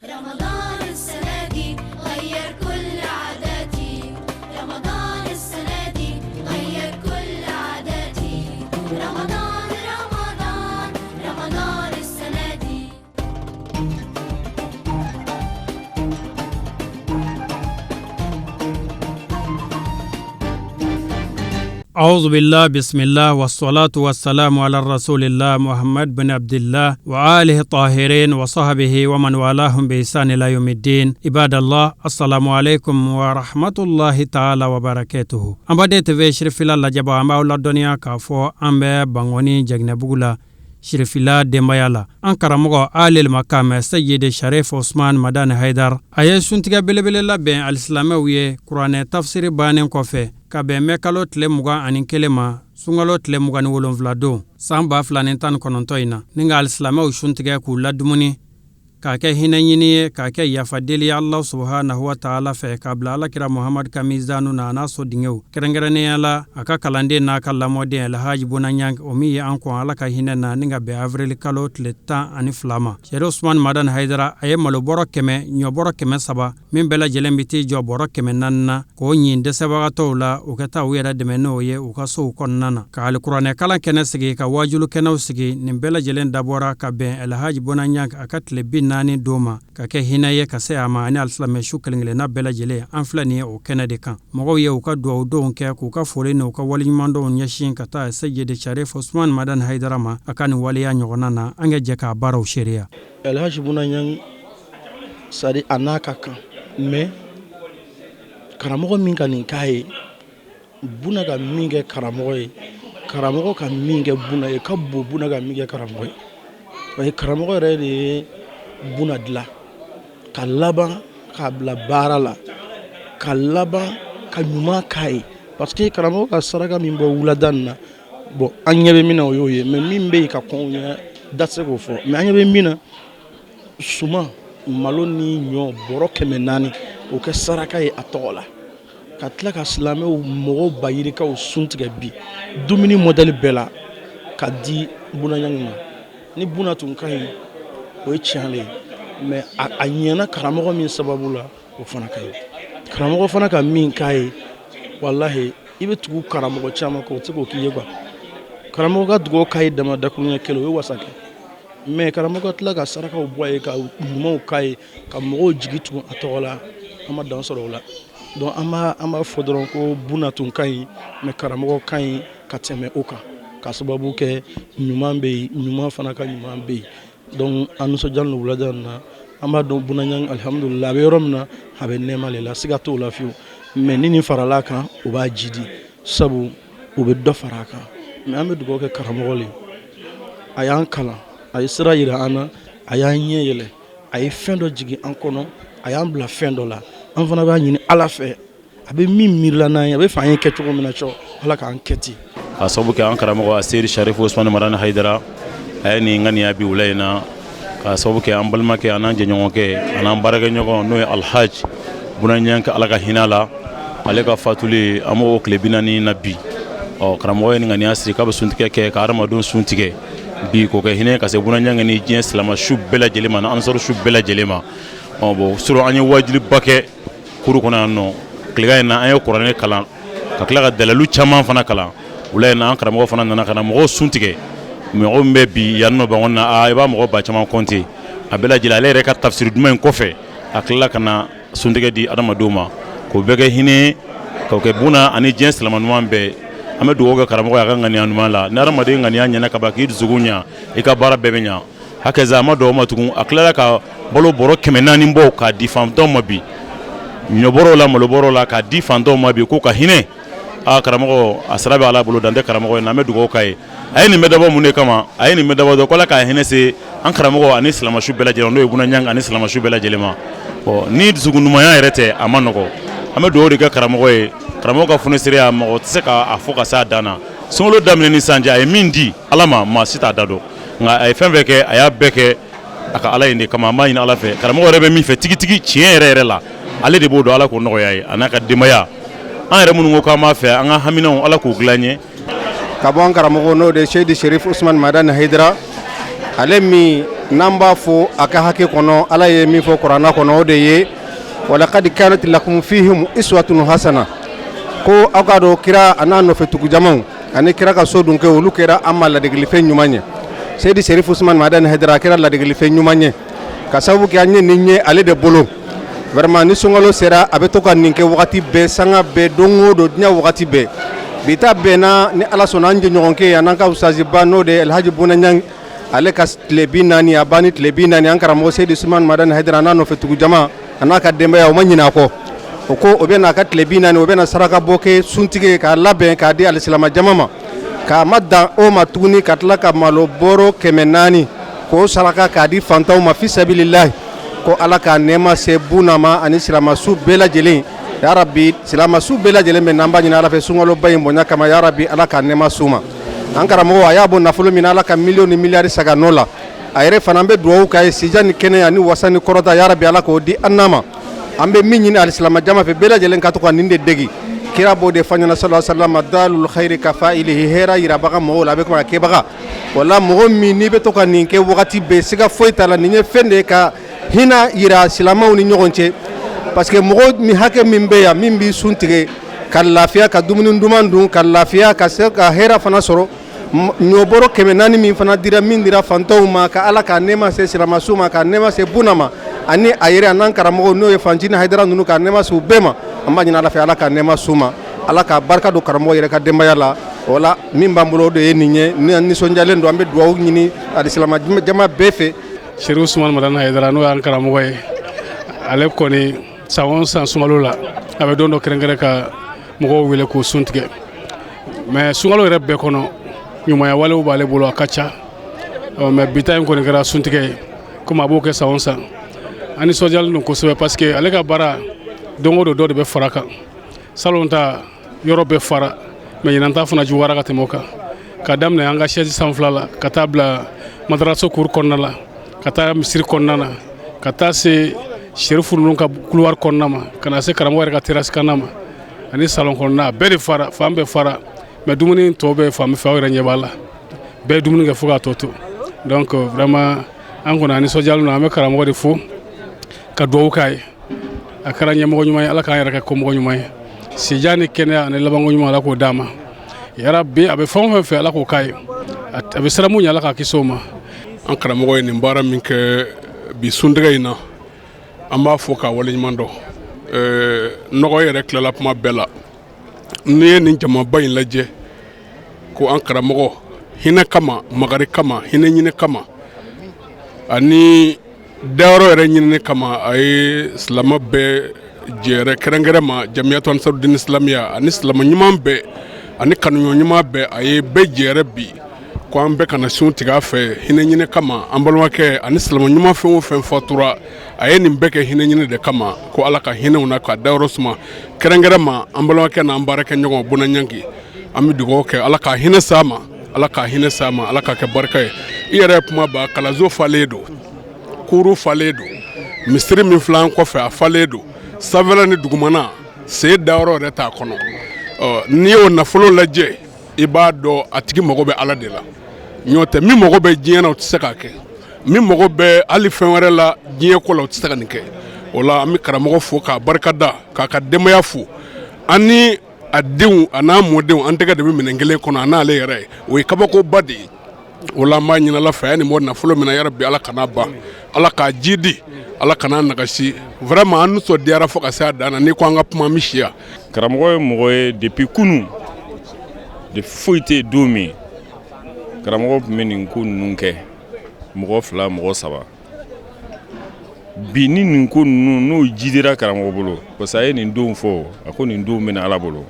رمضان السنة دي غير كل عاداتي، رمضان السنة دي غير كل عاداتي، رمضان رمضان رمضان السنة دي. أعوذ بالله بسم الله والصلاة والسلام على رسول الله محمد بن عبد الله وآله الطاهرين وصحبه ومن والاهم بإحسان إلى يوم الدين. عباد الله، السلام عليكم ورحمة الله تعالى وبركاته. An b'aden TV Sirifila lajɛbaa, an b'aw ladɔnniya k'a fɔ an bɛ Bankɔni Jɛginɛbugu la, Sirifila denbaya la. An karamɔgɔ Alil Makam Seyidi Sharif Osman Madani Haidar, a ye suntigɛ belebele labɛn alisilamɛw ye kuranɛ tafsiri bannen kɔfɛ, ka bɛn mɛ kalo tile 21 ma, sunkalo tile 27 don, san 2019 in na, ni ka alisilamɛw suntigɛ k'u ladumuni, k'a kɛ hinɛ ɲini ye, k'a kɛ yafa deli ye Allah subhanahu wa ta'ala fɛ, k'a bila alakira Muhammad ka mizanu na, a n'a so dingew, kɛrɛnkɛrɛnnenya la a ka kalanden n'a ka lamɔden Alhaji Buna Ɲang, o min ye an kɔn Ala ka hinɛ na, ni ka bɛn avril kalo tile 12 ma. Sɛri Usman Madani Haidara, a ye malobɔrɔ 100, ɲɔbɔrɔ 300, min bɛɛ lajɛlen bɛ t'i jɔ bɔrɔ 400 na, k'o ɲin dɛsɛbagatɔw la, u ka taa u yɛrɛ dɛmɛ n'o ye u ka sow kɔnɔna na, ka alikuranɛ kalan kɛnɛ sigi, ka wajulu kɛnɛw sigi. Nin bɛɛ lajɛlen dabɔra ka bɛn Alhaji Buna Ɲang a ka tile 40 don ma, ka kɛ hinɛ ye ka se a ma ani alisilamɛ su kelen-kelenna bɛɛ lajɛlen. An filɛ nin ye o kɛnɛ de kan. Mɔgɔw ye u ka duwawu donw kɛ, k'u ka foli n'u ka waleɲumandɔnw ɲɛsin ka taa Seyidi Sharif Usman Madani Haidara ma a ka nin waleya ɲɔgɔnna na. An ka jɛ k'a baaraw seereya. Alhaji Buna Ɲang, c'est-à-dire a n'a ka kan, mais karamɔgɔ min ka nin k'a ye, Buna ka min kɛ karamɔgɔ ye, karamɔgɔ ka min kɛ Buna ye ka bon Buna ka min kɛ karamɔgɔ ye, parce que karamɔgɔ yɛrɛ de ye Buna dilan ka laban k'a bila baara la, ka laban ka ɲuman k'a ye, parce que karamɔgɔ ka saraka min bɔ wulada nin na, bon, an ɲɛ bɛ min na, o y'o ye, mais min bɛ yen ka kɔn o ɲɛ, da tɛ se k'o fɔ, mais an ɲɛ bɛ min na, suman, malo ni ɲɔ bɔrɔ 400, o kɛ saraka ye a tɔgɔ la, ka tila ka silamɛw mɔgɔw ba yirikaw sun tigɛ bi dumuni mɔdɛli bɛɛ la ka di Buna Ɲang ma. Ni Buna tun ka ɲi, o ye tiɲɛ de ye, mais a ɲɛna karamɔgɔ min sababu la, o fana ka ɲi. Karamɔgɔ fana ka min k'a ye, walahi, i bɛ tugu karamɔgɔ caman kɔ, o tɛ se k'o k'i ye quoi. Karamɔgɔ ka dugawu k'a ye dama dakuruɲɛ kelen, o ye wasa kɛ, mais karamɔgɔ ka tila ka sarakaw bɔ a ye, ka ɲumanw k'a ye, ka mɔgɔw jigi tugu a tɔgɔ la, an ma dan sɔrɔ o la. Donc an b'a fɔ dɔrɔn ko Buna tun ka ɲi, mais karamɔgɔ ka ɲi ka tɛmɛ o kan, ka sababu kɛ ɲuman bɛ yen, ɲuman fana ka ɲuman bɛ yen. Donc an nisɔndiyalen don wulada in na. An b'a dɔn Buna Ɲang, alihamudulila, a bɛ yɔrɔ min na, a bɛ nɛɛma de la, siga t'o la fiyewu, mais ni nin farala kan, o b'a jidi, sabu o bɛ dɔ fara a kan. Mais an bɛ dugawu kɛ karamɔgɔ le ye. A y'an kalan, a ye sira yira an na, a y'an ɲɛ yɛlɛ, a ye fɛn dɔ jigin an kɔnɔ, a y'an bila fɛn dɔ la. An fana b'a ɲini Ala fɛ, a bɛ min miirila n'an ye, a bɛ fɛ an ye kɛ cogo min na cɔ, Ala k'an kɛ ten. K'a sababu kɛ an karamɔgɔ Seyidi Sarifu Usmani Madani Hayidara, a ye nin ŋaniya bi wula in na, k'a sababu kɛ an balimakɛ, an n'an jɛɲɔgɔnkɛ, an n'an baarakɛɲɔgɔn, n'o ye Alhaji Buna Ɲang, Ala ka hinɛ la, ale ka fatuli, an b'o tile 40 na bi. Ɔ karamɔgɔ ye nin ŋaniya siri k'a bɛ suntigɛ kɛ ka hadamadenw sun tigɛ bi, k'o kɛ hinɛ ka se Buna Ɲang ni diɲɛ silama su bɛɛ lajɛlen ma, ni ansɔrɔ su bɛɛ lajɛlen ma. Ɔ bon, surɔ an ye wajuliba kɛ kuru kɔnɔ yan nɔ tilegan in na, an ye kuranɛ kalan ka tila ka dalilu caman fana kalan. Wula in na, an karamɔgɔ fana nana ka na mɔgɔw sun tigɛ. Mɔgɔ min bɛ bi yan nɔ Bankɔni na, aa, i b'a mɔgɔ ba caman compter a bɛɛ lajɛlen. Ale yɛrɛ ka tafsiri duman in kɔfɛ, a tilala ka na suntigɛ di adamadenw ma, k'o bɛɛ kɛ hinɛ, k'o kɛ Buna ani diɲɛ silama ɲuman bɛɛ. An bɛ dugawu kɛ karamɔgɔ ye a ka ŋaniya ɲuman la. Ni adamaden ŋaniya ɲɛna ka ban, k'i dusukun ɲa, i ka baara bɛɛ bɛ ɲa. Hakɛza a ma dɔw ma tugun, a tilala ka balo bɔrɔ 400 bɔ k'a di fantanw ma bi, ɲɔbɔrɔw la, malobɔrɔw la, k'a di fantanw ma bi, k'u ka hinɛ. A karamɔgɔ, a sara bɛ Ala bolo, dan tɛ karamɔgɔ ye na. An bɛ dugawu k'a ye. A ye nin bɛɛ dabɔ mun de kama? A ye nin bɛɛ dabɔ dɔrɔn ko Ala k'a hinɛ se an karamɔgɔ ani silamɛsu bɛɛ lajɛlen, n'o ye Buna Ɲang ani silamɛsu bɛɛ lajɛlen ma. Bon, ni dusukun ɲumanya yɛrɛ tɛ, a ma nɔgɔ. An bɛ dugawu de kɛ karamɔgɔ ye. Karamɔgɔ ka funusereya, mɔgɔ tɛ se k'a fɔ ka s'a dan na. Sunkalo daminɛ ni sisan cɛ, a ye min di Ala ma, maa si t'a da dɔn, nka a ye fɛn fɛn kɛ, a y'a bɛɛ kɛ a ka Ala in de kama. An b'a ɲini Ala fɛ, karamɔgɔ yɛrɛ bɛ min fɛ tigitigi, tiɲɛ yɛrɛ yɛrɛ la, ale de b'o dɔn. Ala k'o nɔgɔya ye, a n'a ka denbaya. An yɛrɛ minnu ko k'an b'a fɛ, an ka haminaw, Ala k'u dilan ɲɛ. Ka bɔ an karamɔgɔ, n'o de Seyidi Sherif Usman Madani Hayidara, ale min N'an b'a fɔ a ka hakɛ kɔnɔ, Ala ye min fɔ kuranɛ kɔnɔ, o de ye walakad kanat lakum fihim iswatun hasana, ko aw k'a dɔn kira a n'a nɔfɛ tugujamaw ani kira ka so dunkɛ, olu kɛra an ma ladegelifɛn ɲuman ye. Seyidi Serifu Usumani Madani Hayidara, a kɛra ladegelifɛn ɲuman ye ka sababu kɛ an ye nin ye ale de bolo. Vraiment, ni sunkalo sera, a bɛ to ka nin kɛ wagati bɛɛ, sanga bɛɛ, don o don, diɲɛ wagati bɛɛ. Bi ta bɛnna, ni Ala sɔnna, an jɛɲɔgɔnkɛ a n'an ka usaziba, n'o de ye Alhaji Buna Ɲang, ale ka tile 40, a ban ni tile 40. An karamɔgɔ Seyidi Usumani Madani Hayidara n'a nɔfɛ tugujama a n'a ka denbaya, o ma ɲinɛ a kɔ. O ko o bɛ n'a ka tile 40, o bɛ na saraka bɔ kɛ suntigɛ k'a labɛn k'a di alisilamɛ jama ma. K'a ma dan o ma tuguni, ka tila ka malo bɔrɔ 400 k'o saraka k'a di fantanw ma, fi sabililahi, ko Ala ka nɛɛma se Buna ma ani silamasu bɛɛ lajɛlen. Ya Rabi, silamasu bɛɛ lajɛlen bɛ n'an b'a ɲini Ala fɛ sunkaloba in bonya kama, ya Rabi, Ala ka nɛɛma s'u ma. An karamɔgɔ, a y'a bɔ nafolo min na, Ala ka miliyɔn ni miliyari saga n'o la. A yɛrɛ fana, an bɛ dugawu k'a ye, sijan ni kɛnɛya ni wasa ni kɔrɔta, ya Rabi, Ala k'o di an n'a ma. An bɛ min ɲini alisilama jama fɛ, bɛɛ lajɛlen ka to ka nin de degi. Kira b'o de fɔ an ɲɛna, sallallahu alaihi wasallam, dalul khayri ka fa'ilihi, hɛrɛ yirabaga mɔgɔw la, a bɛ kuma kɛbaga wala mɔgɔ min n'i bɛ to ka nin kɛ wagati bɛɛ, siga foyi t'a la, nin ye fɛn de ye ka hinɛ yira silamɛw ni ɲɔgɔn cɛ, parce que mɔgɔ min hakɛ min bɛ yan, min b'i sun tigɛ ka lafiya, ka dumuni duman dun ka lafiya, ka se ka hɛrɛ fana sɔrɔ, ɲɔbɔrɔ 400 min fana dira, min dira fantanw ma, ka Ala ka nɛɛma se silamɛsu ma, ka nɛɛma se Buna ma ani a yɛrɛ a n'an karamɔgɔw, n'o ye Fancini Hayidara ninnu, ka nɛɛma se u bɛɛ ma. An b'a ɲini Ala fɛ, Ala ka nɛɛma s'u ma, Ala ka barika don karamɔgɔ yɛrɛ ka denbaya la. O la, min b'an bolo, o de ye nin ye. Ni nisɔndiyalen don, an bɛ dugawu ɲini alisilamɛ jama bɛɛ fɛ. Serifu Usumani Madani Hayidara, n'o y'an karamɔgɔ ye, ale kɔni san o san sunkalo la, a bɛ don dɔ kɛrɛnkɛrɛn ka mɔgɔw wele k'u sun tigɛ. Mais sunkalo yɛrɛ bɛɛ kɔnɔ, ɲumanya walew b'ale bolo, a ka ca. Mais bi ta in kɔni kɛra suntigɛ ye, komi a b'o kɛ san o san. An nisɔndiyalen don kosɛbɛ, parce que ale ka baara, don o don dɔ de bɛ fara kan. Salon ta, yɔrɔ bɛɛ fara, mais ɲinan ta fana juguyara ka tɛmɛ o kan, ka daminɛ an ka chaise sanfɛla la, ka taa bila madaraso cour kɔnɔna la, ka taa misiri kɔnɔna na, ka taa se serifu ninnu ka couloir kɔnɔna ma, ka na se karamɔgɔ yɛrɛ ka terrasse kanna ma ani salon kɔnɔna, a bɛɛ de fara, fan bɛɛ fara. Mais dumuni tɔ bɛ fan min fɛ, aw yɛrɛ ɲɛ b'a la, bɛɛ ye dumuni kɛ fo k'a tɔ to. Donc vraiment, an kɔni, an nisɔndiyalen don. An bɛ karamɔgɔ de fo ka dugawu k'a ye. A kɛra ɲɛmɔgɔ ɲuman ye, Ala k'an yɛrɛ kɛ kɔmɔgɔ ɲuman ye. Sijan ni kɛnɛya ani labanko ɲuman, Ala k'o d'a ma, yarabi. A bɛ fɛn o fɛn fɛ, Ala k'o k'a ye. A bɛ siran mun ɲɛ, Ala k'a kisi o ma. An karamɔgɔ ye nin baara min kɛ bi suntigɛ in na, an b'a fɔ k'a waleɲuman dɔn. Nɔgɔ yɛrɛ tilala kuma bɛɛ la. N'i ye nin jamaba in lajɛ, ko an karamɔgɔ hinɛ kama, makari kama, hinɛ ɲini kama ani dayɔrɔ yɛrɛ ɲinini kama, a ye silamɛ bɛɛ jɛrɛ kɛrɛnkɛrɛn ma, jamiyatu ansarudini silamiya ani silamɛ ɲuman bɛɛ ani kanuɲɔgɔn ɲuman bɛɛ, a ye bɛɛ jɛrɛ bi ko an bɛɛ kana sun tigɛ a fɛ hinɛ ɲini kama. An balimakɛ ani silamɛ ɲuman fɛn o fɛn fatura, a ye nin bɛɛ kɛ hinɛ ɲini de kama, ko Ala ka hinɛw na ka dayɔrɔ suma. Kɛrɛnkɛrɛn ma, an balimakɛ n'an baarakɛ ɲɔgɔn Buna Ɲangi, an bɛ dugawu kɛ, Ala ka hinɛ s'a ma, Ala ka hinɛ s'a ma, Ala ka kɛ barika ye. I yɛrɛ ye kuma ba, kalanso falen don, kuru falen don, misiri min filɛ an kɔfɛ, a falen don, sanfɛla ni dugumana, sen dayɔrɔ yɛrɛ t'a kɔnɔ. Ɔ, n'i y'o nafolo lajɛ, i b'a dɔn a tigi mago bɛ Ala de la. Ɲɔ tɛ min mago bɛ diɲɛ na, o tɛ se k'a kɛ. Min mago bɛ hali fɛn wɛrɛ la diɲɛ ko la, o tɛ se ka nin kɛ. O la, an bɛ karamɔgɔ fo k'a barika da, k'a ka denbaya fo, ani a denw a n'a mɔdenw. An tɛgɛ de bɛ minɛn kelen kɔnɔ, a n'ale yɛrɛ ye, o ye kabakoba de ye. O la, an b'a ɲini Ala fɛ, a ye nin bɔ nafolo min na, yarabi, Ala kana ban, Ala k'a jidi, Ala kana nagasi. Vraiment, an nisɔndiyara fo ka se a dan na. N'i ko an ka kuma, an bɛ si yan. Karamɔgɔ ye mɔgɔ ye depuis kunun de, foyi tɛ yen don min karamɔgɔ tun bɛ nin ko ninnu kɛ, mɔgɔ fila, mɔgɔ saba. Bi ni nin ko ninnu n'o jidira karamɔgɔ bolo, parce que a ye nin don fɔ, a ko nin don bɛna Ala bolo.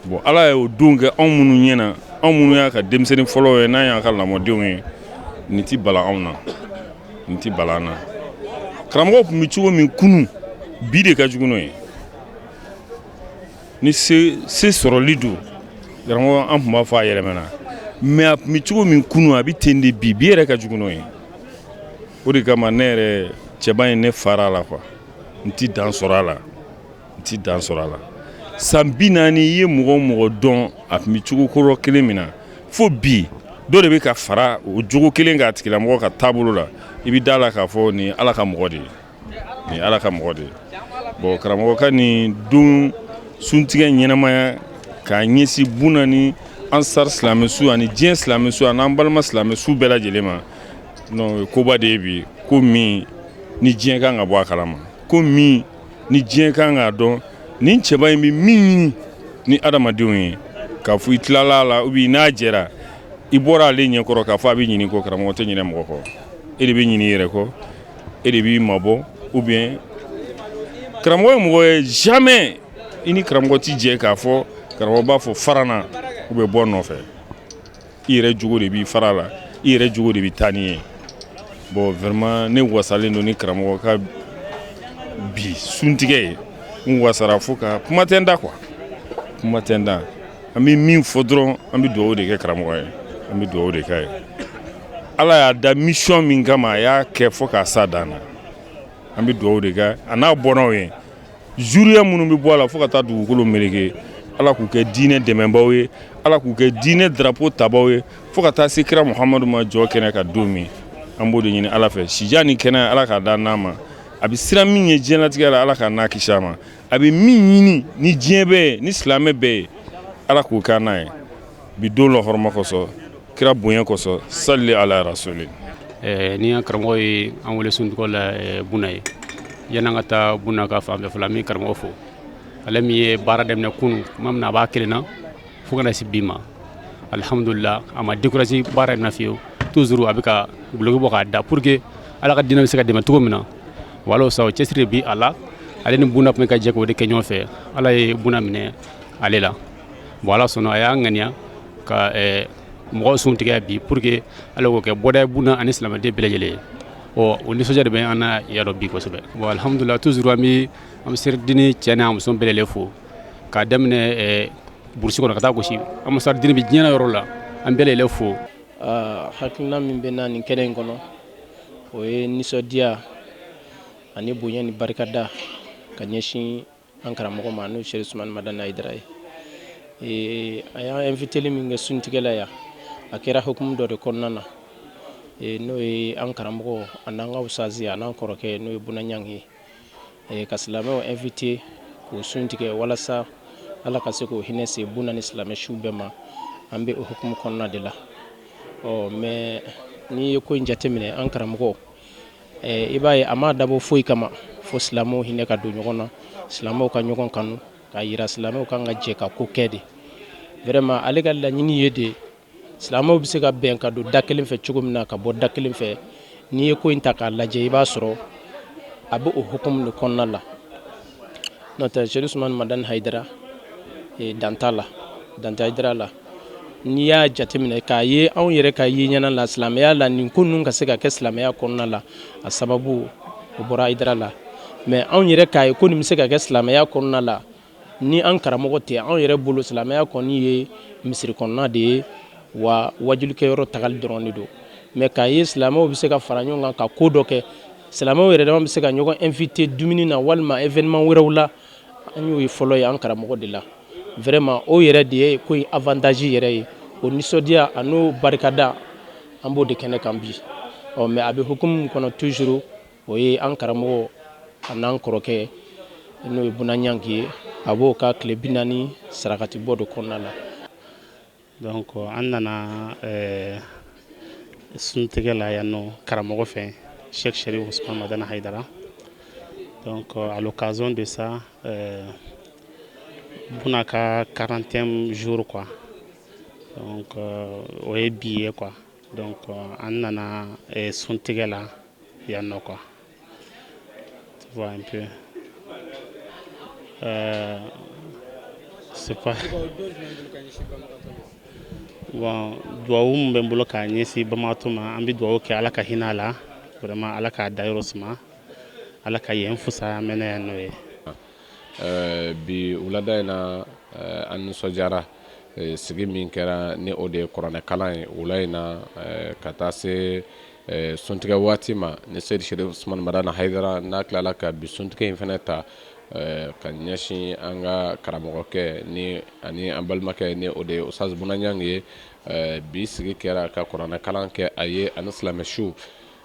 Bon, Ala y'o don kɛ anw minnu ɲɛna, anw minnu y'a ka denmisɛnnin fɔlɔ ye, n'an y'a ka lamɔdenw ye, nin ti bala anw na, nin ti bala an na. Karamɔgɔ tun bɛ cogo min kunun, bi de ka jugu n'o ye. Ni se sɔrɔli don karamɔgɔ, an tun b'a fɔ a yɛlɛmana, mais a tun bɛ cogo min kunun, a bɛ ten de bi, bi yɛrɛ ka jugu n'o ye. O de kama ne yɛrɛ cɛba in, ne fara la quoi, n ti dan sɔrɔ a la, n ti dan sɔrɔ a la. San 40, i ye mɔgɔ o mɔgɔ dɔn, a tun bɛ cogo kɔrɔ kelen min na fo bi. Dɔ de bɛ ka fara o jogo kelen k'a tigilamɔgɔ ka taabolo la. I bɛ da la k'a fɔ nin ye Ala ka mɔgɔ de ye, nin ye Ala ka mɔgɔ de ye. Bon, karamɔgɔ ka nin don suntigɛ ɲɛnamaya k'a ɲɛsin Buna ni Ansar silamɛsu ani diɲɛ silamɛsu ani an balima silamɛsu bɛɛ lajɛlen ma, non, o ye koba de ye bi, ko min ni diɲɛ kan ka bɔ a kalama, ko min ni diɲɛ kan k'a dɔn nin cɛba in bɛ min ɲini ni adamadenw ye. K'a fɔ i tilala a la ou bien n'a jɛra i bɔra ale ɲɛkɔrɔ k'a fɔ a bɛ ɲini kɔ, karamɔgɔ tɛ ɲinɛ mɔgɔ kɔ. E de bɛ ɲini i yɛrɛ kɔ, e de b'i mabɔ. Ou bien karamɔgɔ ye mɔgɔ ye, jamais i ni karamɔgɔ ti jɛ k'a fɔ karamɔgɔ b'a fɔ fara n na ou bien bɔ nɔfɛ. I yɛrɛ jogo de b'i fara la, i yɛrɛ jogo de bɛ taa n'i ye. Bon, vraiment, ne wasalen don ni karamɔgɔ ka bi suntigɛ ye. N wasara fo ka kuma tɛ n da quoi, kuma tɛ n da. An bɛ min fɔ dɔrɔn, an bɛ dugawu de kɛ karamɔgɔ ye, an bɛ dugawu de k'a ye. Ala y'a da mission min kama, a y'a kɛ fo k'a sa dan na. An bɛ dugawu de kɛ a n'a bɔnnaw ye. Zuriya minnu bɛ bɔ a la fo ka taa dugukolo meleke, Ala k'u kɛ diinɛ dɛmɛbaw ye, Ala k'u kɛ diinɛ drapeau tabaw ye fo ka taa se kira Muhamadu ma jɔ kɛnɛ ka don min. An b'o de ɲini Ala fɛ. Sijan ni kɛnɛya, Ala k'a da n'a ma. A bɛ siran min ye diɲɛlatigɛ la, Ala k'a n'a kisi a ma. A bɛ min ɲini ni diɲɛ bɛɛ ye, ni silamɛ bɛɛ ye, Ala k'o kɛ n'a ye bi don la hɔrɔma kosɔn, kira bonya kosɔn. Sali ala rasuli. Ni an karamɔgɔ ye an wele suntigɛ la Buna ye, yan'an ka taa Buna ka fan fɛ fɔlɔ, an bɛ karamɔgɔ fo, ale min ye baara daminɛ kunun tuma min na a b'a kelen na fo ka na se bi ma. Alihamudulila, a ma découragé baara in na fiyewu. Toujours a bɛ ka guloki bɔ k'a da pour que Ala ka diinɛ bɛ se ka dɛmɛ cogo min na. Wala sa, o cɛsiri de bi a la. Ale ni Buna tun bɛ ka jɛ k'o de kɛ ɲɔgɔn fɛ. Ala ye Buna minɛ ale la. Bon, Ala sɔnna, a y'a ŋaniya ka mɔgɔw sun tigɛ bi pour que Ala k'o kɛ bɔda ye Buna ani silamɛden bɛɛ lajɛlen ye. Ɔ, o nisɔndiya de bɛ an na yan nɔ bi kosɛbɛ. Bon, alhamdulila, toujours an bɛ Ansaridini cɛ n'a muso bɛɛ lajɛlen fo, k'a daminɛ burusi kɔnɔ ka taa gosi. Ansaridini bɛ diɲɛ yɔrɔ la, an bɛɛ lajɛlen fo. Hakilina min bɛ na nin kɛnɛ in kɔnɔ, o ye nisɔndiya ani bonya ni barikada ka ɲɛsin an karamɔgɔ ma, n'o ye Sɛki Usumani Madani Hayidara ye. A y'an inviteli min kɛ suntigɛ la yan, a kɛra hukumu dɔ de kɔnɔna na, n'o ye an karamɔgɔ a n'an ka usazi a n'an kɔrɔkɛ, n'o ye Buna Ɲangi ye, ka silamɛw invité k'o sun tigɛ walasa Ala ka se k'o hinɛ se Buna ni silamɛ su bɛɛ ma. An bɛ o hukumu kɔnɔna de la. Ɔ, mais n'i ye ko in jateminɛ, an karamɔgɔ, i b'a ye a m'a dabɔ foyi kama fo silamɛw hinɛ ka don ɲɔgɔn na, silamɛw ka ɲɔgɔn kanu, k'a yira silamɛw kan ka jɛ ka ko kɛ de. Vraiment, ale ka laɲini ye de silamɛw bɛ se ka bɛn ka don da kelen fɛ cogo min na, ka bɔ da kelen fɛ. N'i ye ko in ta k'a lajɛ, i b'a sɔrɔ a bɛ o hukumu de kɔnɔna la. N'o tɛ, Sɛki Usumani Madani Hayidara, dan t'a la, dan tɛ Hayidara la. N'i y'a jateminɛ k'a ye, anw yɛrɛ ka ye ɲɛna la silamɛya la, nin ko ninnu ka se ka kɛ silamɛya kɔnɔna la, a sababu o bɔra Hayidara la. Mais anw yɛrɛ k'a ye ko nin bɛ se ka kɛ silamɛya kɔnɔna la, ni an karamɔgɔ tɛ, anw yɛrɛ bolo silamɛya kɔni ye misiri kɔnɔna de ye wa wajulikɛyɔrɔ tagali dɔrɔn de don. Mais k'a ye silamɛw bɛ se ka fara ɲɔgɔn kan ka ko dɔ kɛ, silamɛw yɛrɛ dama bɛ se ka ɲɔgɔn invité dumuni na walima événement wɛrɛw la, an y'o ye fɔlɔ ye an karamɔgɔ de la. Vraiment, o yɛrɛ de ye ko in avantage yɛrɛ ye. O nisɔndiya a n'o barikada, an b'o de kɛnɛ kan bi. Ɔ, mais a bɛ hukumu min kɔnɔ toujours, o ye an karamɔgɔ a n'an kɔrɔkɛ, n'o ye Buna Ɲangi ye, a b'o ka tile 40 sarakati bɔ de kɔnɔna la. Donc an nana suntigɛ la yan nɔ karamɔgɔ fɛ, Cheikh Chérif Ousmane Madani Haïdara. Donc à l'occasion de ça, Buna ka 40e jour quoi, donc o ye bi ye quoi. Donc an nana suntigɛ la yan nɔ quoi, tu vois un peu, c'est pas bon. Duwawu min bɛ n bolo k'a ɲɛsin banbagatɔ ma, an bɛ duwawu kɛ Ala ka hinɛ a la vraiment, Ala k'a dayɔrɔ suma, Ala ka yen fisaya mɛnɛ yan n'o ye. Bi wulada in na, an nisɔndiyara sigi min kɛra ni o de ye kuranɛ kalan ye wula in na ka taa se suntigɛ waati ma, ni Seyidi Sherif Usumani Madani Hayidara n'a tilala ka bi suntigɛ in fana ta ka ɲɛsin an ka karamɔgɔkɛ ni ani an balimakɛ, ni o de ye Ustaz Buna Ɲangi ye. Bi sigi kɛra ka kuranɛ kalan kɛ a ye ani silamɛsu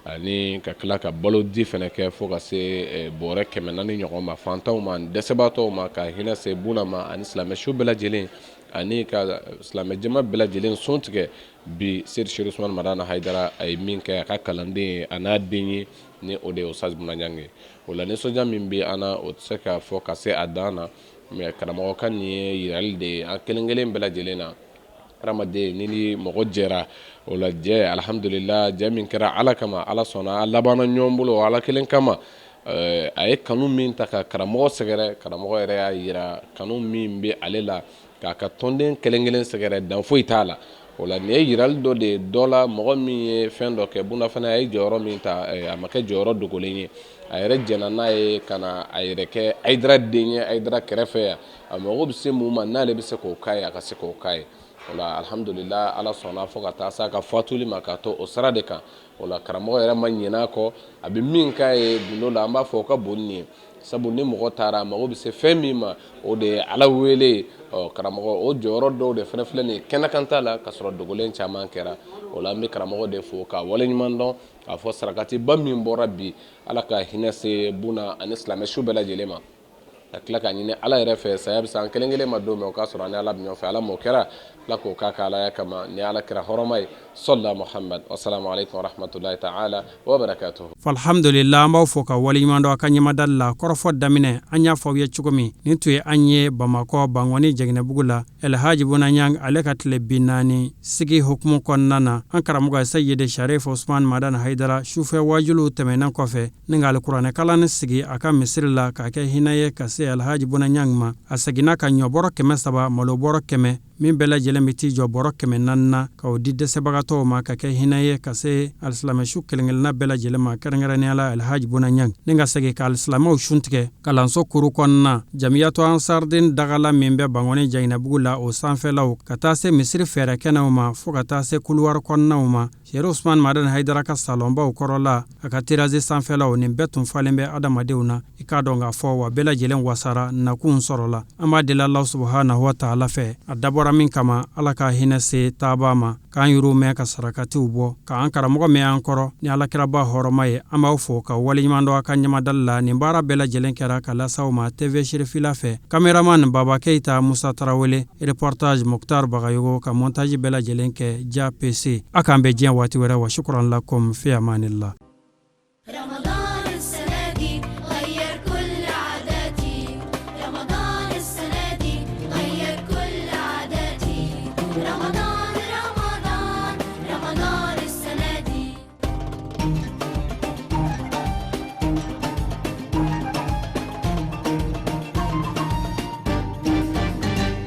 ani ka tila ka balo di fana kɛ fo ka se bɔrɛ 400 ɲɔgɔn ma fantanw ma dɛsɛbaatɔw ma ka hinɛ se Buna ma ani silamɛsu bɛɛ lajɛlen ani ka silamɛjama bɛɛ lajɛlen sun tigɛ. Bi Seyidi Serifu Usumani Madani Hayidara a ye min kɛ a ka kalanden ye a n'a den ye, ni o de ye Ustaz Buna Ɲangi ye. O la nisɔndiya min bɛ an na, o tɛ se ka fɔ ka se a dan na, mais karamɔgɔ ka nin ye yirali de ye an kelen kelen bɛɛ lajɛlen na. Hadamaden ni ni mɔgɔ jɛra, o la jɛ alhamdulila, jɛ min kɛra Ala kama, Ala sɔnna a labanna ɲɔgɔn bolo Ala kelen kama. A ye kanu min ta ka karamɔgɔ sɛgɛrɛ, karamɔgɔ yɛrɛ y'a yira kanu min bɛ ale la k'a ka tɔnden kelen kelen sɛgɛrɛ, dan foyi t'a la. O la nin ye yirali dɔ de ye dɔ la, mɔgɔ min ye fɛn dɔ kɛ. Buna fana a ye jɔyɔrɔ min ta, a ma kɛ jɔyɔrɔ dogolen ye. A yɛrɛ jɛnna n'a ye ka na a yɛrɛ kɛ Hayidara den ye Hayidara kɛrɛfɛ yan. A mago bɛ se mun ma, n'ale bɛ se k'o k'a ye, a ka se k'o k'a ye. O la alhamdulila, Ala sɔnna fo ka taa s'a ka fatuli ma k'a to o sira de kan. O la karamɔgɔ yɛrɛ ma ɲinɛ a kɔ, a bɛ min k'a ye gundo la, an b'a fɔ o ka bon nin ye. Sabu ni mɔgɔ taara, a mago bɛ se fɛn min ma, o de ye Ala wele ye. Ɔ karamɔgɔ, o jɔyɔrɔ dɔw de fana filɛ nin ye kɛnɛkan ta la, ka sɔrɔ dogolen caman kɛra. O la an bɛ karamɔgɔ de fo k'a waleɲuman dɔn, k'a fɔ sarakatiba min bɔra bi, Ala ka hinɛ se Buna ani silamɛ su bɛɛ lajɛlen ma. Ka tila k'a ɲini Ala yɛrɛ fɛ, saya bɛ se an kelen kelen ma don min, o k'a sɔrɔ an ni Ala bɛ ɲɔgɔn fɛ. Ala m'o kɛra, Ala k'o k'a ka Alaya kama ni Ala kira hɔrɔma ye. Sɔla Muhamad wasalamu aleykum warahmatulahi taala wabarakatuhu. Alhamdulila, an b'aw fo ka waleɲuman dɔn a ka ɲɛmadali la. Kɔrɔfɔ daminɛ, an y'a fɔ aw ye cogo min, nin tun ye an ye Bamakɔ Bankɔni Jɛgɛnɛbugu la, Elhaji Buna Ɲang ale ka tile 40 sigi hukumu kɔnɔna na. An karamɔgɔ Seyidi Sharif Usman Madani Hayidara sufɛ wajuliw tɛmɛnen kɔfɛ ni ka alikuranɛkalan sigi a ka misiri la k'a kɛ hinɛ ye ka se Alhaji Buna Ɲang ma, a seginna ka ɲɔbɔrɔ 300, malobɔrɔ 100, min bɛɛ lajɛlen bɛ t'i jɔ bɔrɔ 400 na, ka o di dɛsɛbagatɔw ma ka kɛ hinɛ ye ka se alisilamɛsu kelenkelenna bɛɛ lajɛlen ma, kɛrɛnkɛrɛnnenya la Alhaji Buna Ɲang, ni ka segin ka alisilamɛw sun tigɛ kalanso kuru kɔnɔna Jamiyatu Ansardin dagala min bɛ Bankɔni Jɛgɛnɛbugu la, o sanfɛlaw, ka taa se misiri fɛɛrɛ kɛnɛw ma, fo ka taa se kuluwari kɔnɔnaw ma, Serifu Usman Madani Hayidara ka salɔnbaw kɔrɔla, a ka terasi sanfɛlaw, nin bɛɛ tun falen bɛ adamadenw na. I k'a dɔn k'a fɔ wa bɛɛ lajɛlen wasara, nakunw sɔrɔla. An b'a deli Alahu subahanahu wa taala fɛ, a dabɔra min kama, Ala ka hinɛ se taaba ma, k'an yɛrɛw mɛn ka sarakatiw bɔ, k'an karamɔgɔ mɛn an kɔrɔ ni alakiraba hɔrɔma ye. An b'aw fo ka waleɲuman dɔn a ka ɲɛmadali la. Nin baara bɛɛ lajɛlen kɛra ka lase aw ma TV Serifila fɛ. Cameraman Baba Keyita, Musa Tarawele, reportage Mokhtar Bagayogo, ka montage bɛɛ lajɛlen kɛ Ja PC. A k'an bɛn diɲɛ waati wɛrɛ. Wa shukran lakum fi amanillah.